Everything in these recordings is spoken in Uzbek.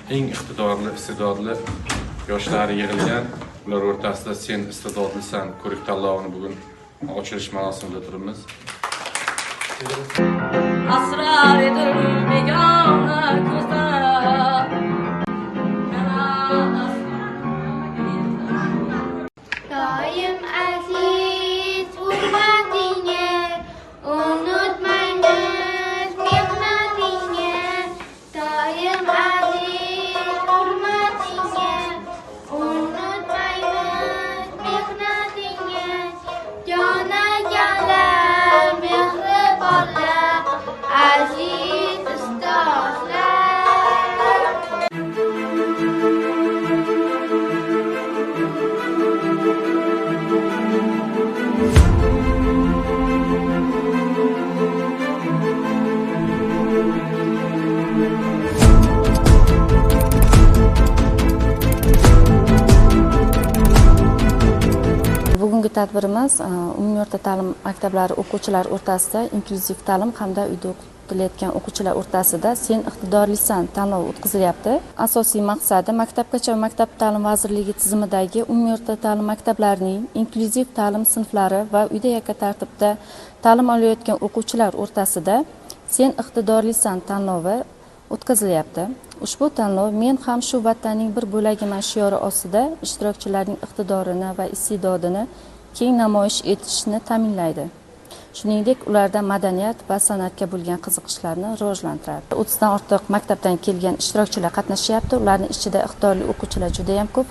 Eng iqtidorli, iste'dodli yoshlari yig'ilgan. Ular o'rtasida "Sen iste'dodlisan" ko'rik tanlovini bugun ochilish marosimida turibmiz. Asrar edim begona ko'zda. Yana Doim aziz hurmatingga, unutmaymiz mehnatingga. Doim aziz hurmatingga, unutmaymiz mehnatingga. Jonajonlar, mehribonlar, aziz ustozlar. Bugungi tadbirimiz umumiy o'rta ta'lim maktablari o'quvchilari o'rtasida inklyuziv ta'lim hamda uyda o'qitilayotgan o'quvchilar o'rtasida "Sen iqtidorlisan" tanlovi o'tkazilyapti. Asosiy maqsadi Maktabgacha va maktab ta'lim vazirligi tizimidagi umumiy o'rta ta'lim maktablarining inklyuziv ta'lim sinflari va uyda yakka tartibda ta'lim olayotgan o'quvchilar o'rtasida "Sen iqtidorlisan" tanlovi o'tkazilyapti. Ushbu tanlov "Men ham shu vatanning bir bo'lagiman" shiori ostida ishtirokchilarning iqtidorini va iste'dodini keng namoyish etishni ta'minlaydi. Shuningdek, ularda madaniyat va san'atga bo'lgan qiziqishlarni rivojlantiradi. 30 dan ortiq maktabdan kelgan ishtirokchilar qatnashyapti. Ularning ichida iqtidorli o'quvchilar juda ham ko'p.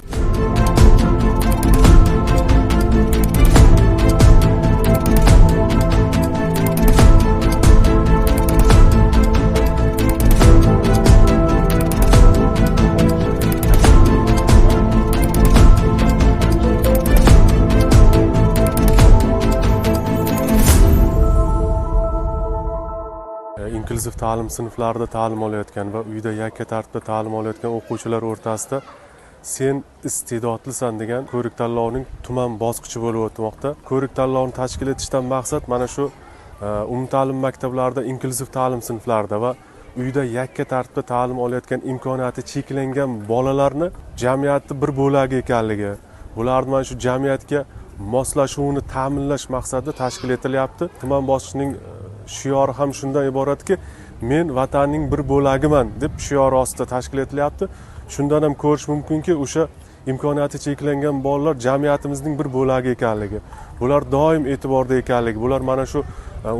Inklyuziv ta'lim sinflarida ta'lim olayotgan va uyda yakka tartibda ta'lim olayotgan o'quvchilar o'rtasida "Sen iste'dodlisan" degan ko'rik tanlovining tuman bosqichi bo'lib o'tmoqda. Ko'rik tanlovini tashkil etishdan maqsad mana shu umumta'lim maktablarida inklyuziv ta'lim sinflarida va uyda yakka tartibda ta'lim olayotgan imkoniyati cheklangan bolalarni jamiyatni bir bo'lagi ekanligi, bularni mana shu jamiyatga moslashuvini ta'minlash maqsadida tashkil etilyapti. Tuman bosqichining shiori ham shundan iboratki, "Men vatanning bir bo'lagiman" deb shiori ostida tashkil etilyapti. Shundan ham ko'rish mumkinki, o'sha imkoniyati cheklangan bolalar jamiyatimizning bir bo'lagi ekanligi, bular doim e'tiborda ekanligi, bular mana shu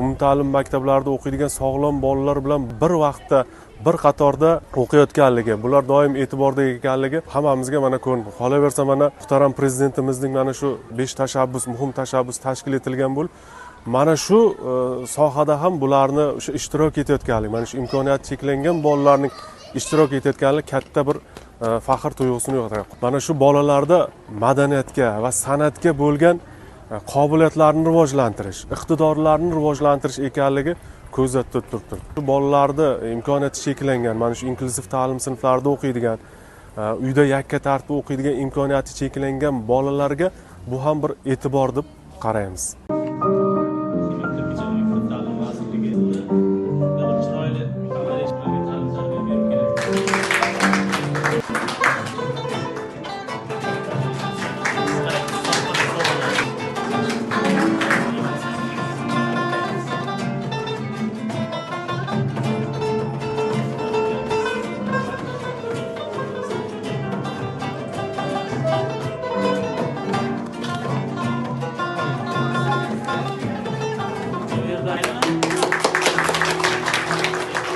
umumta'lim maktablarida o'qiydigan sog'lom bolalar bilan bir vaqtda bir qatorda o'qiyotganligi, bular doim e'tiborda ekanligi hammamizga mana ko'rinib qolaversa, mana muhtaram prezidentimizning mana shu 5 tashabbus, muhim tashabbus tashkil etilgan bo'lib, mana shu sohada ham bularni o'sha ishtirok etayotganligi, mana shu imkoniyati cheklangan bolalarning ishtirok etayotganligi katta bir faxr tuyg'usini uyg'otadi. Mana shu bolalarda madaniyatga va san'atga bo'lgan qobiliyatlarni rivojlantirish, iqtidorlarni rivojlantirish ekanligi ko'zda tutib turibdi. Shu bolalarda imkoniyati cheklangan, mana shu inklyuziv ta'lim sinflarida o'qiydigan, uyda yakka tartibda o'qiydigan imkoniyati cheklangan bolalarga bu ham bir e'tibor deb qaraymiz.